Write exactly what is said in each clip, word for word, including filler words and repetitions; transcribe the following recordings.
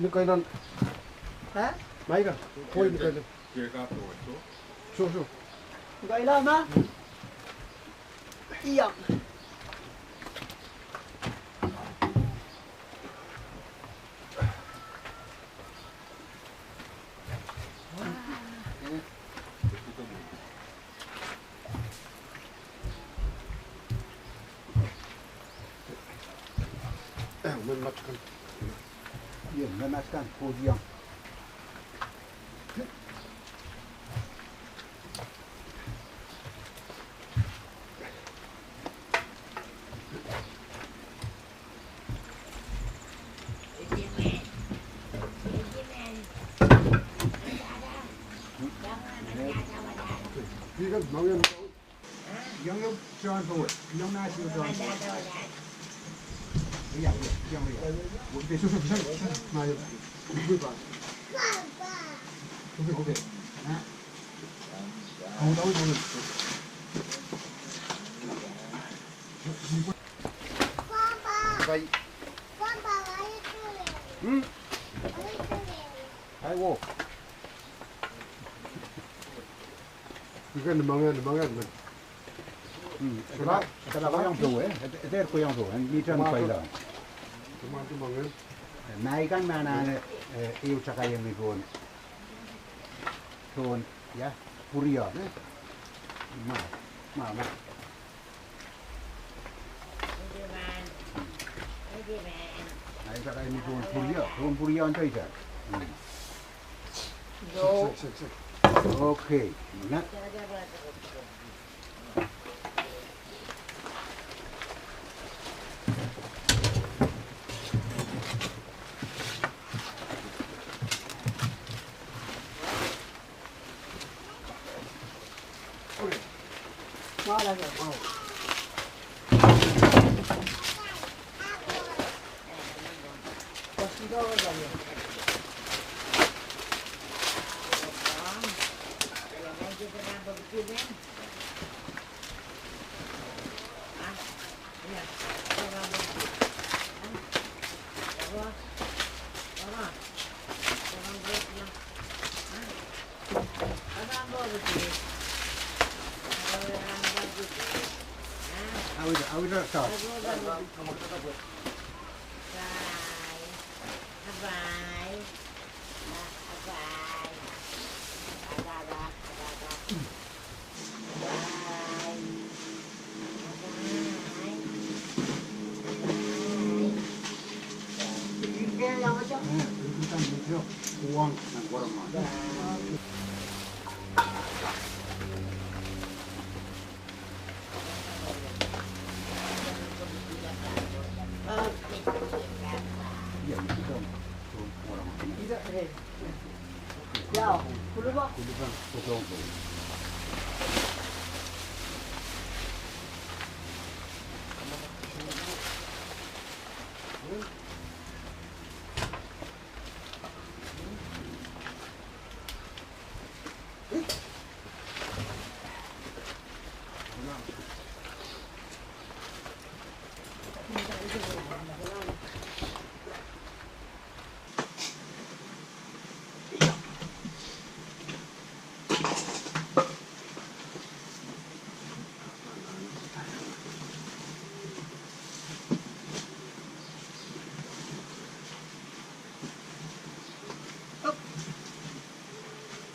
ni kailal. Eh? Maika, poi ni kailal. Soh, soh. Ni kailal ma? Iang. Eh, me matkan. Io, me matkan, koht iang. Papa, what are you doing? Hmm? What are you doing? I walk. Ih ken ni mengehn, ni mengehn men. Hmm. Solahr, solahr kohiong powe, eh? Eder kohiong powe, eh? Mihte ni kailal. Ni mengehn. Maikan me anahne, eh, ehu takai mi pohn. Pohn, ia, pwurien, eh? Ma, ma, ma. Ai, takai mi pohn pwurio, pohn pwurion taita. Hmm. Okay. Na. Awit, awit, awit.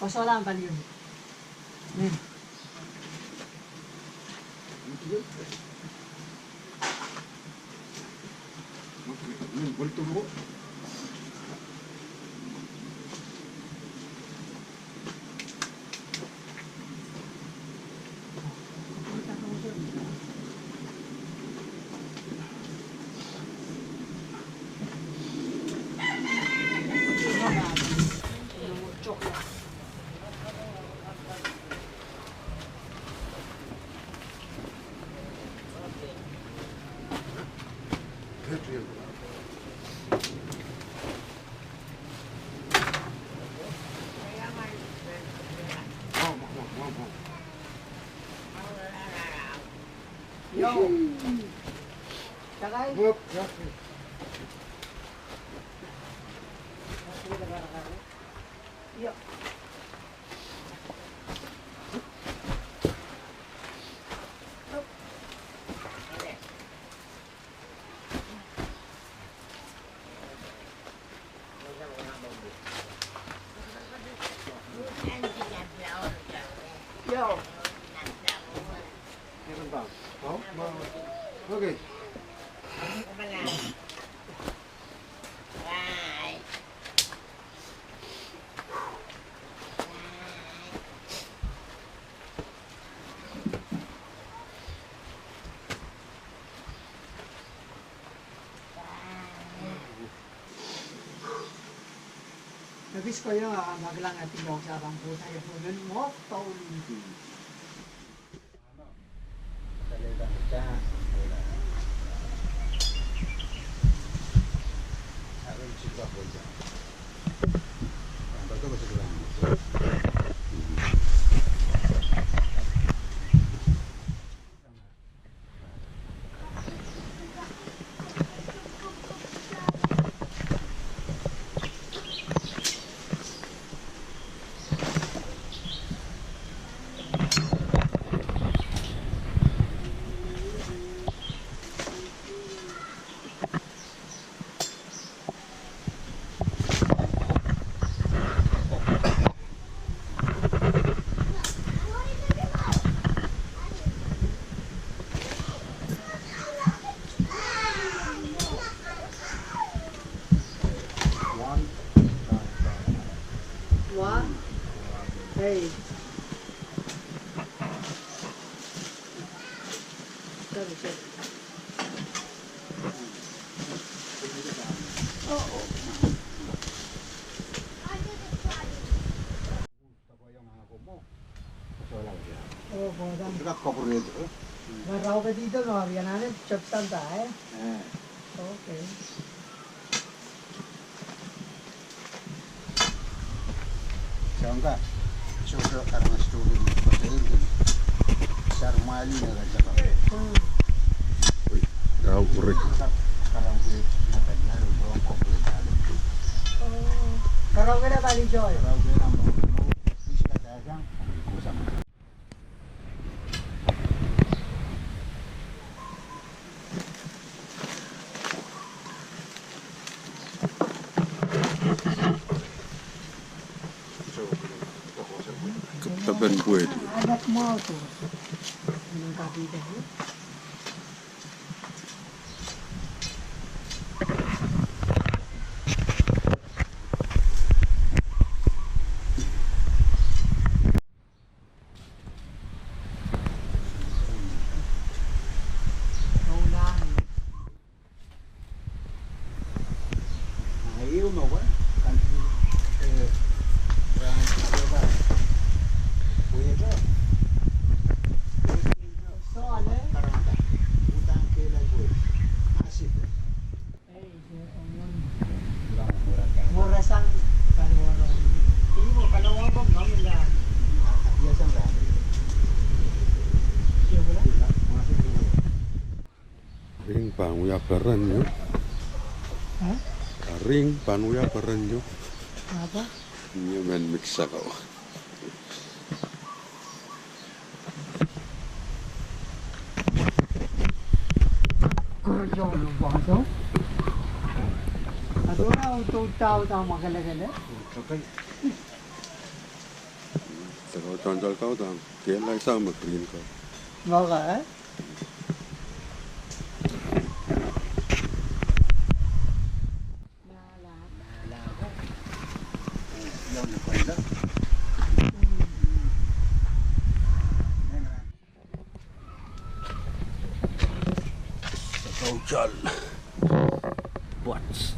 Sohla pali. Okay. Ekis koahiek, ah, ma kilang, eh, pil ong sapang pwoud, ah, ia pwoud men mwo, pwoud. One. One. Hey. Sorry, sorry. Oh, oh. Oh, bodohng. Ka rau ketido no, rianane chop santa, eh? Eh. Okay. Sangka, sohte karanga story, pasal ini. Sar mali na kajaka. Hmm. Oi, kau kurik. Karaoke na pali joy. Karaoke na pali joy. Karaoke na mo, mo, isi kata sang, kusang. Keptapan pwedi. Anak mau tu. Minum kopi deh. Ring pahn wia peren io. Huh? Ring pahn wia peren io. Apa? Ni men mix ako. Kurjong lupa tu. Atau na utu tau tau makalakala. Okay. Tantal kau dang, kehlail sang me green kau. Maka, eh? Kautal. Buats.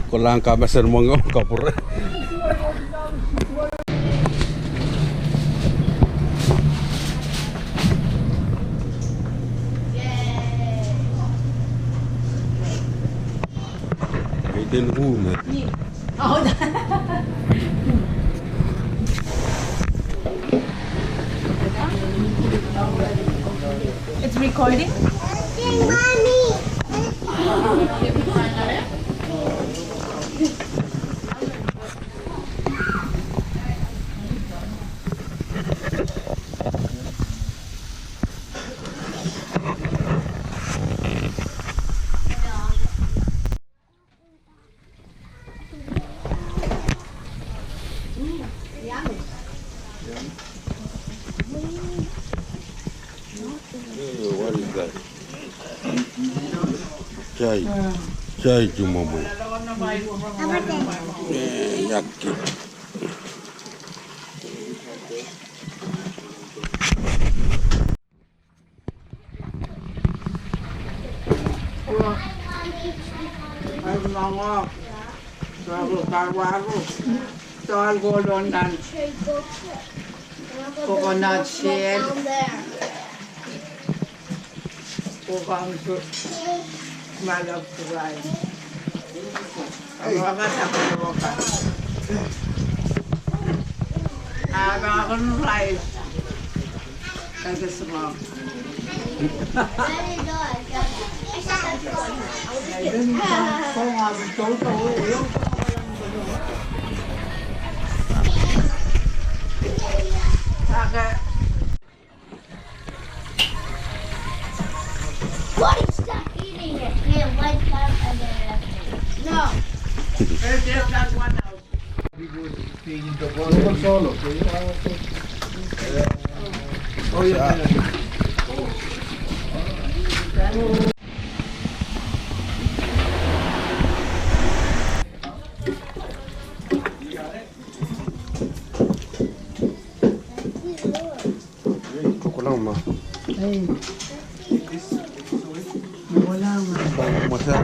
Kolang kamesen mwengo kapure. Aiden who, man? It's recording? Hey, what is that? Chai. Chai, chumomo. Eh, yucky. Ai manga, saro karwaro, sal kolon nan, coconut shell, kokang tu, malak turai. Awa kata, awa kata. Awa kan rice. Kata semua. What is that eating it? Yeah, white pepper and then no. There's just that one out. Oh, yeah. Kolang ma. Ei. Kolang ma. Masa.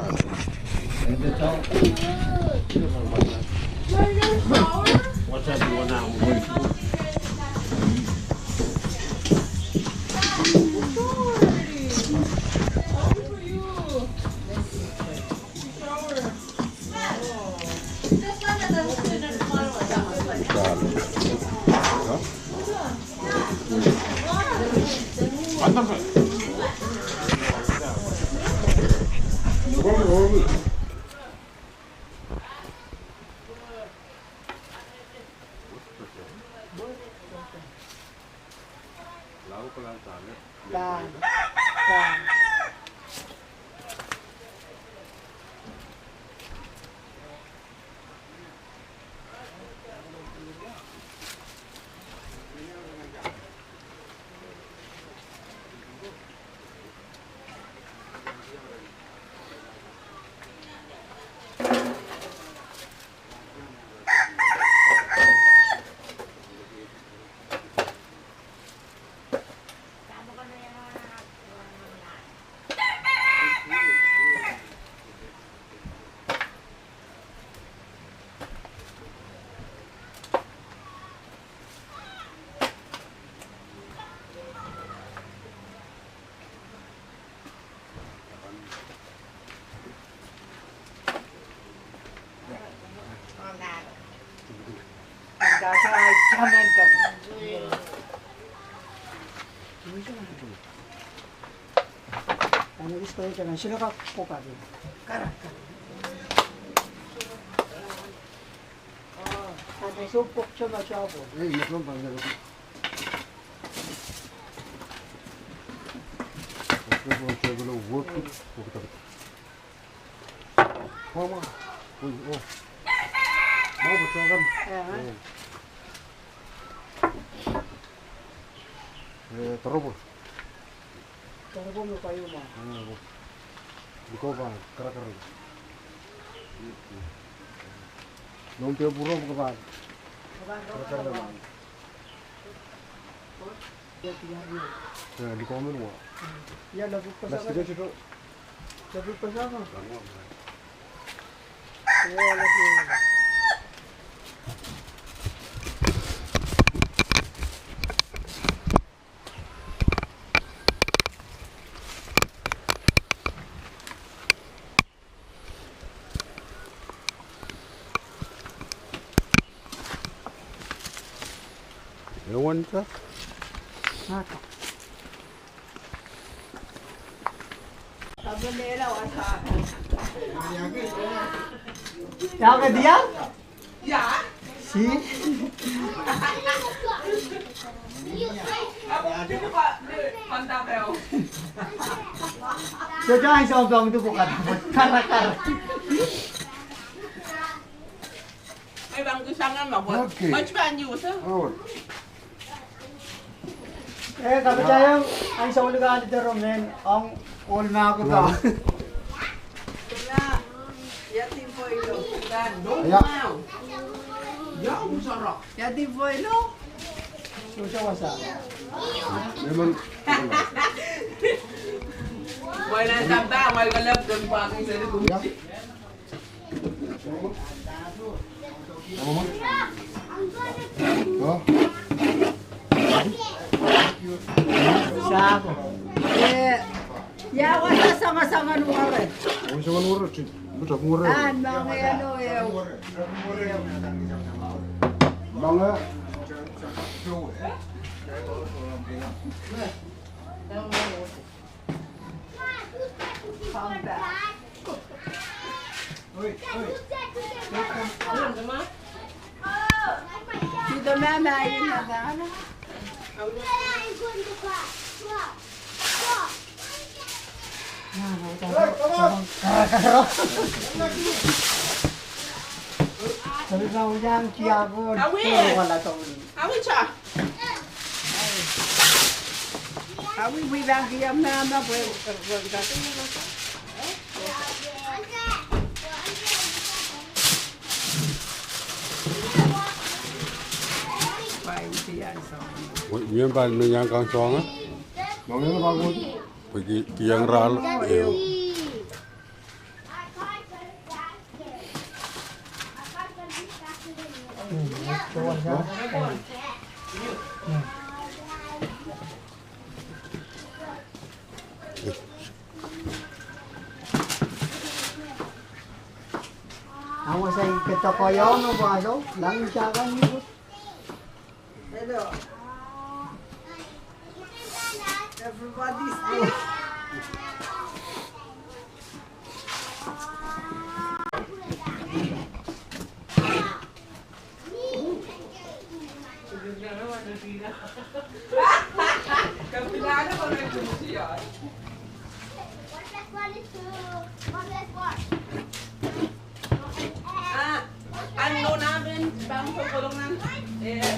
Mama. Ui, oh. Mama, patokan. Eh. Eh. Eh, toropo. Toropo me paio ma. Ah, oh. Liko pahn karakar. Noumw pwuromw ke pahn karakar. Eh, liko men wa. Ia, lapwuk pasang. Lapwuk pasang. Ia, lapwuk. Ewen ka? Aka. Ia, ke diar? Ia. Si? Sohte ansou pahn duku karakar. Ai, pahn kisang ma, okay. Much pahn use, eh? Oh. Eh, kapitaiong, ansou likan di tero men, ong ohl mahku pahn. Ia. Ia, di foilo. Ia, di foilo. Sohte wasa. Lemon. Foilo sampah, foilo lep, dan pahn seri kumsi. Ia. Sako. Eh, ia wasa sangasangan ware. Wasa sangasangan ware, ti, betul ware. Ah, mangeno, eh. Manga. Awi. Awi, wi pahn kiam mama pwe, pwe, pwe, pwe, pwe, mie pahn men iang kan soang, eh? Pwe ki, ki iang ral, eh. Awa sai ke tokoiong o pahso, lang sakan ni. Hello. Everybody's there. Ah, ano namin, bang sa kulungan. Eh.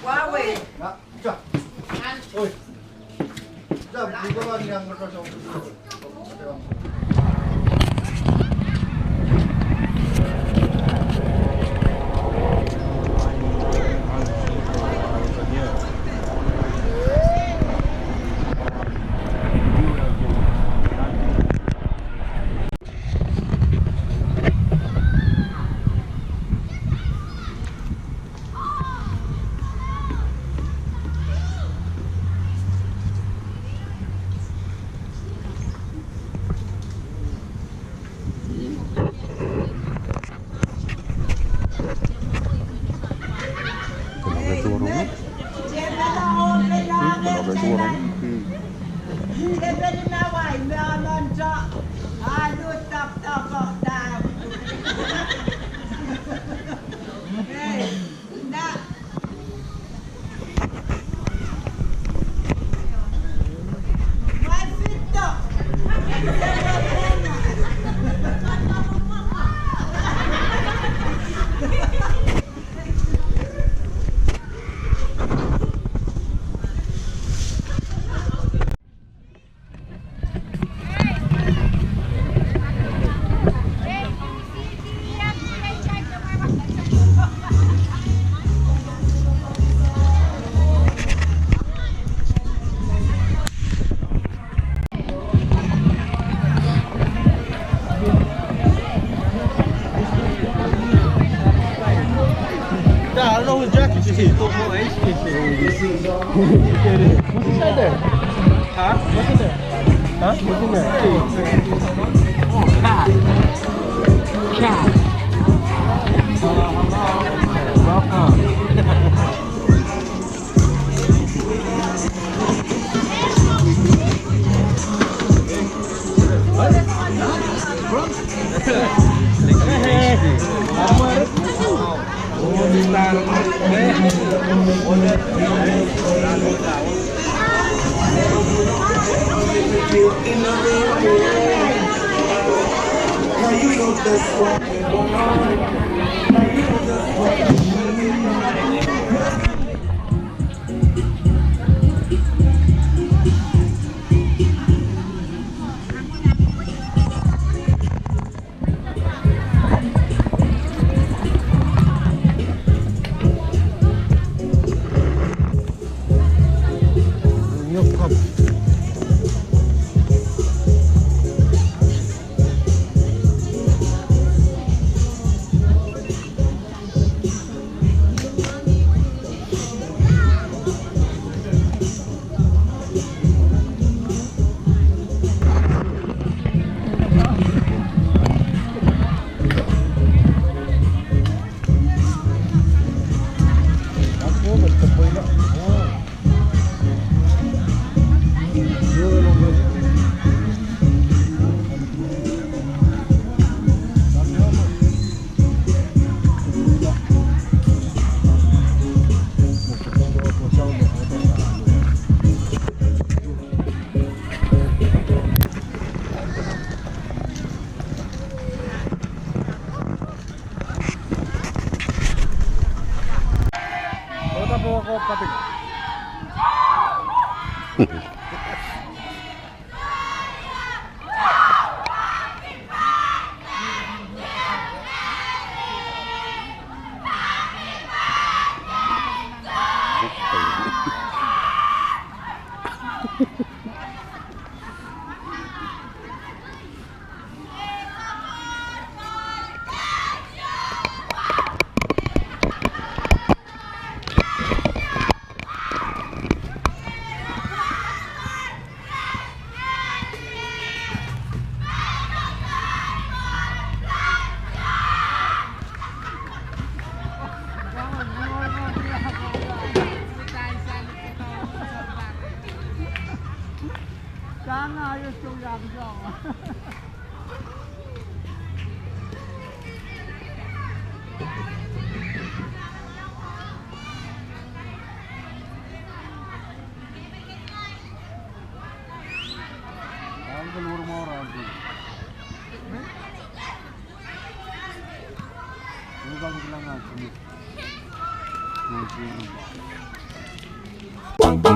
Huawei. An. Oi. What's inside there? Huh? What's in there? Huh? What's in there? Oh, cat. Cat.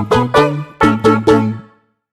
Welcome.